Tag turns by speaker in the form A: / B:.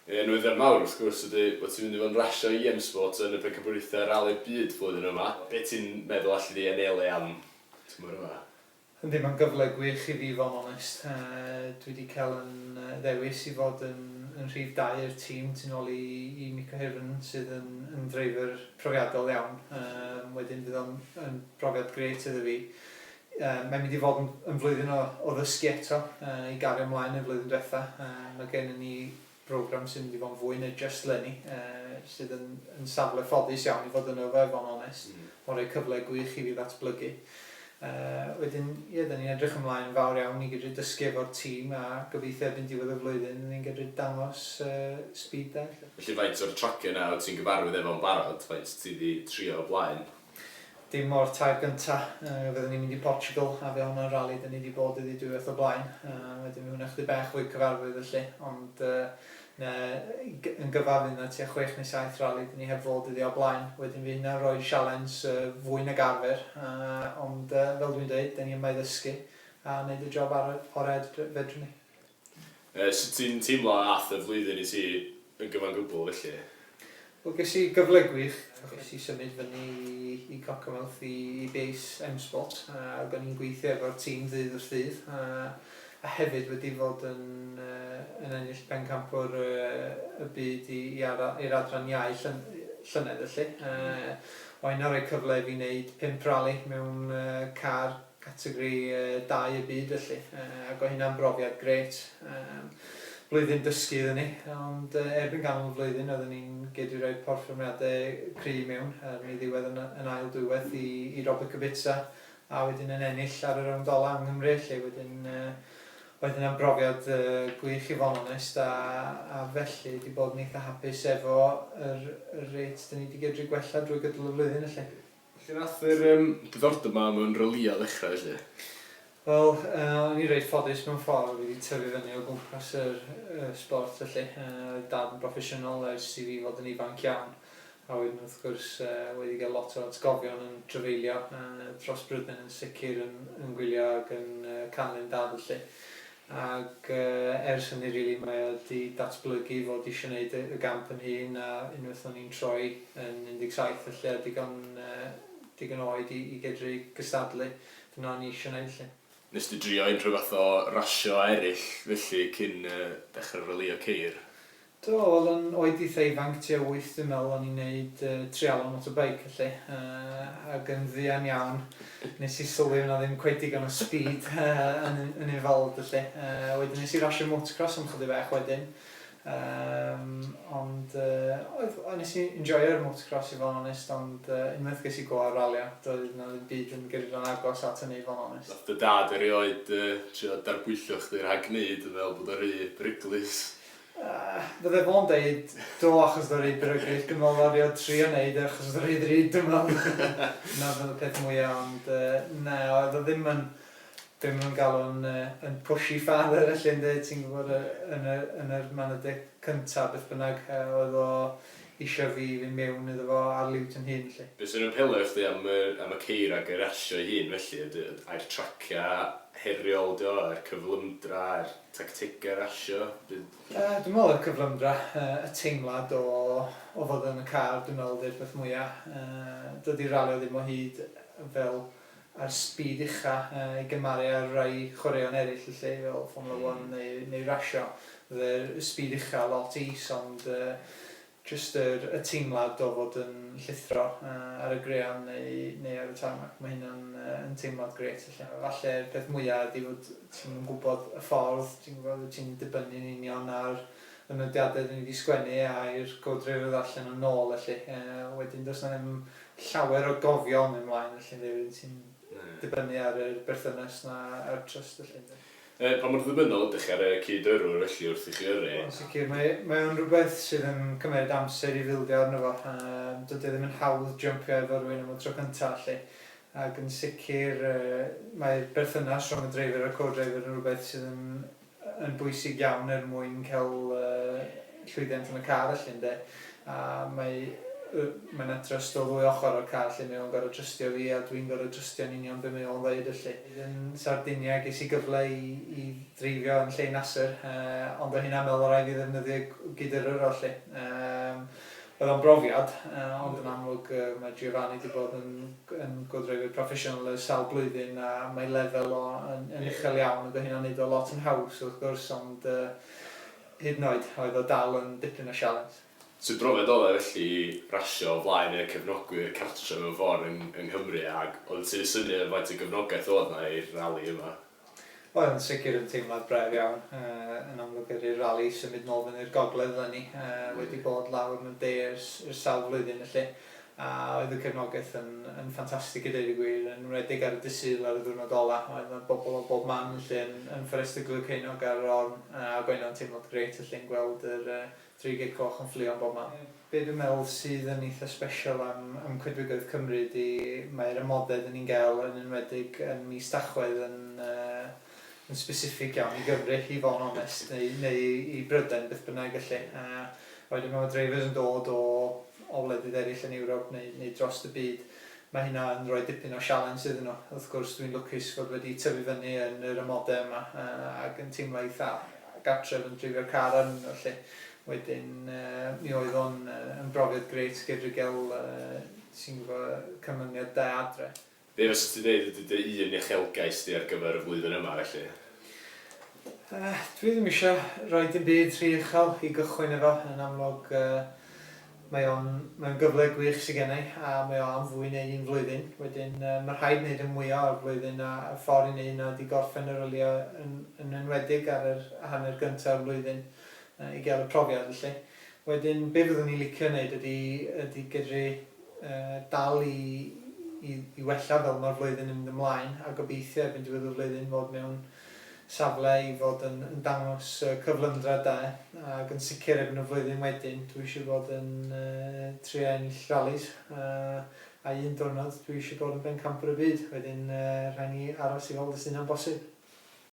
A: Ie, newyddion mawr wrth gwrs ydy bod ti'n mynd i fod yn rasio i M-Sport yn y Pencampwriaethau Rali'r Byd flwyddyn yma. Be ti'n meddwl alli di anelu am tymor yma?
B: Yndi, mae'n gyfle gwych i fi fod yn onest. Dwi wedi cael yn ddewis i fod yn yn rhif dau i'r tîm tu nôl i i Mikko Hirvonen sydd yn yn dreifer profiadol iawn. Wedyn fydd o'n yn brofiad grêt iddo fi. Mae'n mynd i fod yn yn flwyddyn o o ddysgu eto i gario ymlaen y flwyddyn diwetha. Mae gennym ni brogram sy'n mynd i fod yn fwy na jyst 'leni, sydd yn yn safle ffodus iawn i fod yno fo i fod yn onest. Mae'n rhoi cyfle gwych i fi ddatblygu. Wedyn, ie, 'dan ni'n edrych ymlaen yn fawr iawn i gedru dysgu efo'r tîm a gobeithio erbyn diwedd y flwyddyn ni'n gedru dangos speed da 'lly.
A: Felly faint o'r traciau 'na wyt ti'n gyfarwydd efo yn barod? Faint ti 'di trio o blaen?
B: Dim o'r tair gynta. Fyddwn ni'n mynd i Portugal a fe hwnna'n rali 'dyn ni 'di bod iddi dwywaith o blaen. Wedyn fydd hwnna chydig bach fwy cyfarwydd felly, ond na, yn gyfan fydd 'na tua chwech neu saith rali 'dyn ni heb fod iddi o blaen. Wedyn fydd hynna'n rhoi sialens fwy nag arfer, ond fel dwi'n dweud, 'dyn ni yma i ddysgu a neud y job ar orau fedrwn ni.
A: Sut ti'n teimlo ath y flwyddyn i ti yn gyfan gwbl felly?
B: Wel ges i gyfle gwych, ges i symud fyny i i Cockermouth i i base M-Sport a ag o'n i'n gweithio efo'r tîm ddydd wrth ddydd a a hefyd wedi fod yn yn ennill pencampwr y byd i i ara- i'r adran iau llyn- llynedd felly. Oedd hynna'n rhoi cyfle i fi wneud pump rali mewn car Categori 2 y byd felly, ac oedd hynna'n brofiad grêt. Blwyddyn dysgu iddyn ni, ond erbyn ganol y flwyddyn oedden ni'n gedru rhoi perfformiadau cry' mewn, erbyn i ddiwedd yn yn ail dwywaith i i Robert Kubica, a wedyn yn ennill ar y rownd ola' yng Nghymru 'lly, wedyn oedd hynna'n brofiad gwych i fod yn onest a a felly 'di bod yn eitha' hapus efo yr yr rate 'dyn ni 'di gedru gwella drwy gydol y flwyddyn felly.
A: Lle nath yr yym diddordeb 'ma mewn ralïo ddechrau felly?
B: Wel, yy o'n i reit ffodus mewn ffordd, fi 'di tyfu fyny o gwmpas yr yy sbort felly. Yy oedd Dad yn broffesiynol ers i fi fod yn ifanc iawn, a wedyn wrth gwrs yy wedi gael lot o atgofion yn trafeilio yy dros Brydain yn sicr yn yn gwylio ag yn yy canlyn Dad felly. Ac ers hynny rili mae o 'di datblygu i fod isio neud y y gamp yn hun a unwaith o'n i'n troi yn 17 felly a digon digon oed i i gedru gystadlu dyna o'n i isio neud 'lly.
A: Nes di drio unrhyw fath o rasio eryll felly cyn dechre ralïo ceir?
B: Do, wel yn oed eitha ifanc, tua wyth dwi'n meddwl, o'n i'n neud treialon motorbike felly, ac yn fuan iawn nes i sylwi o' 'na ddim cweit digon o speed yn yn involved felly. Wedyn nes i rasio motocross am chydig bach wedyn, yym ond oedd, o nes i enjoio'r motocross i fod yn onest, ond unwaith ges i go ar ralio, doedd 'na ddim byd yn gyrraedd yn agos at hynny i fod yn onest.
A: Nath dy dad erioed trio darbwyllo chdi rhag gneud yn meddwl bod o'n rhy beryglus?
B: Fydde fo'n deud do achos oedd o'n rhy beryglus, dwi'n meddwl ddaru o trio neud e achos oedd o'n rhy ddrud dwi'n meddwl. 'Na fydd y peth mwya ond na oedd o ddim yn be ma' nhw'n galw'n yn pushy father felly ynde ti'n gwybod yn y yn yr manadeg cynta beth bynnag oedd o isio fi fynd mewn iddo fo ar liwt yn hun 'lly.
A: Be sy'n apelio i chdi am y am y ceir ag y rasio ei hun felly? Ydy ai'r tracia heriol 'di o, ai'r cyflymdra, ai'r tactegau rasio? Be...
B: Yy dwi'n meddwl y cyflymdra, y teimlad o o fod yn y car dwi'n meddwl 'di'r peth mwya. Yy dydi ralio ddim o hyd fel ar speed ucha i gymharu â rai chwaraeon eraill felly, fel Formula One neu neu rasio. Fydde'r speed ucha lot is ond yy jyst yr y teimlad o fod yn llithro ar y graean neu neu ar y tarmac, mae hynna'n yy yn teimlad grêt felly. Falle'r peth mwya ydi fod ti'm yn gwybod y ffordd, ti'n gwybod, wyt ti'n dibynnu'n union ar y nodiadau 'dan ni 'di sgwennu a i'r co-driver ddarllen yn ôl felly. Yy wedyn does 'na ddim llawer o gofio yn mynd mlaen felly ynde, wedyn ti'n dibynnu ar yr berthynas 'na a'r trust felly ynde.
A: Pa mor ddibynnol ydych chi ar y cyd-yrrwr felly wrth i chi yrru?
B: Wel yn sicr, mae mae o'n rhywbeth sydd yn cymeryd amser i fildio arno fo. Yym dydy o ddim yn hawdd jympio efo rhywun am y tro cynta 'lly. Ac yn sicr yy mae'r berthynas rhwng y dreifyr a'r co-dreifyr yn rhywbeth sydd yn yn bwysig iawn er mwyn cael llwyddiant yn y car felly ynde. A mae Mae 'na trust o ddwy ochr o'r car 'lly, mae o'n gorfod trystio fi a dwi'n gorfod trystio'n union be mae o'n ddeud felly. Yn Sardinia ges i gyfle i i dreifio yn lle Nasser, ond o' hynna'n meddwl o' raid fi ddefnyddio gydyrrwr o 'lly. Yym oedd o'n brofiad, ond yn amlwg mae Giovanni 'di bod yn yn go-dreifwyr proffesiynol ers sawl blwyddyn a mae lefel o yn yn uchel iawn ac o' hynna'n neud o lot yn haws wrth gwrs ond hyd yn oed oedd o dal yn dipyn o sialens.
A: Sut brofiad oedd e felly rasio o flaen y cefnogwyr cartre mewn ffordd yng yng Nghymru ag oedd ti'n synnu ar faint o gefnogaeth oedd 'na i'r rali yma?
B: Oedd yn sicr yn teimlad braf iawn, yn amlwg er i'r rali symud nôl fyny'r gogledd eleni, wedi bod lawr yn y de ers ers sawl flwyddyn felly, a oedd y cefnogaeth yn yn ffantastig i deud y gwir, yn enwedig ar y dydd Sul ar y ddiwrnod ola', oedd 'na bobl o bob man felly yn yn Fforest y Clwyd-Ceiniog ar yr Orn, ac oedd hynna'n teimlad grêt felly yn gweld yr Dreigiau coch yn fflio yn bob man. Be dwi'n meddwl sydd yn eitha sbesial am am Coedwigoedd Cymru ydi mae'r amodau dyn ni'n gael yn enwedig yn mis Tachwedd yn yy yn specific iawn i Gymru i fod yn onest neu neu i Brydain beth bynnag felly a wedyn pan mae drivers yn dod o o wledydd eraill yn Ewrop neu neu drost y byd mae hynna yn rhoi dipyn o sialens iddyn nhw. Wrth gwrs dwi'n lwcus fod wedi tyfu fyny yn yr amodau yma ac yn teimlo eitha gartref yn dreifio'r car arnyn nhw 'lly. Wedyn mi oedd o'n yn brofiad grêt gedru gael ti'n gwybod canlyniad da adre.
A: Be fysa ti'n dweud ydy dy un uchelgais di ar gyfer y flwyddyn yma felly?
B: Dwi ddim eisiau rhoi dim byd rhy uchel i gychwyn efo, yn amlwg Mae o'n mae o'n gyfle gwych sy genna i a mae o am fwy neu un flwyddyn. Wedyn yy ma' rhaid neud y mwya o'r flwyddyn a y ffor i neud hynna ydi gorffen y ralïo yn yn enwedig ar yr hanner gynta o'r flwyddyn yy i gael y profiad felly. Wedyn be fyddwn i'n licio neud ydi ydi gyrru yy dal i i i wella fel ma'r flwyddyn yn mynd ymlaen a gobeithio erbyn diwedd y flwyddyn fod mewn safle i fod yn yn dangos cyflymdra da ac yn sicr erbyn y flwyddyn wedyn dwi eisiau bod yn trio ennill rallies a un diwrnod dwi eisiau bod yn bencampwr y byd wedyn rhaid ni aros i weld os 'di hynna'n bosib.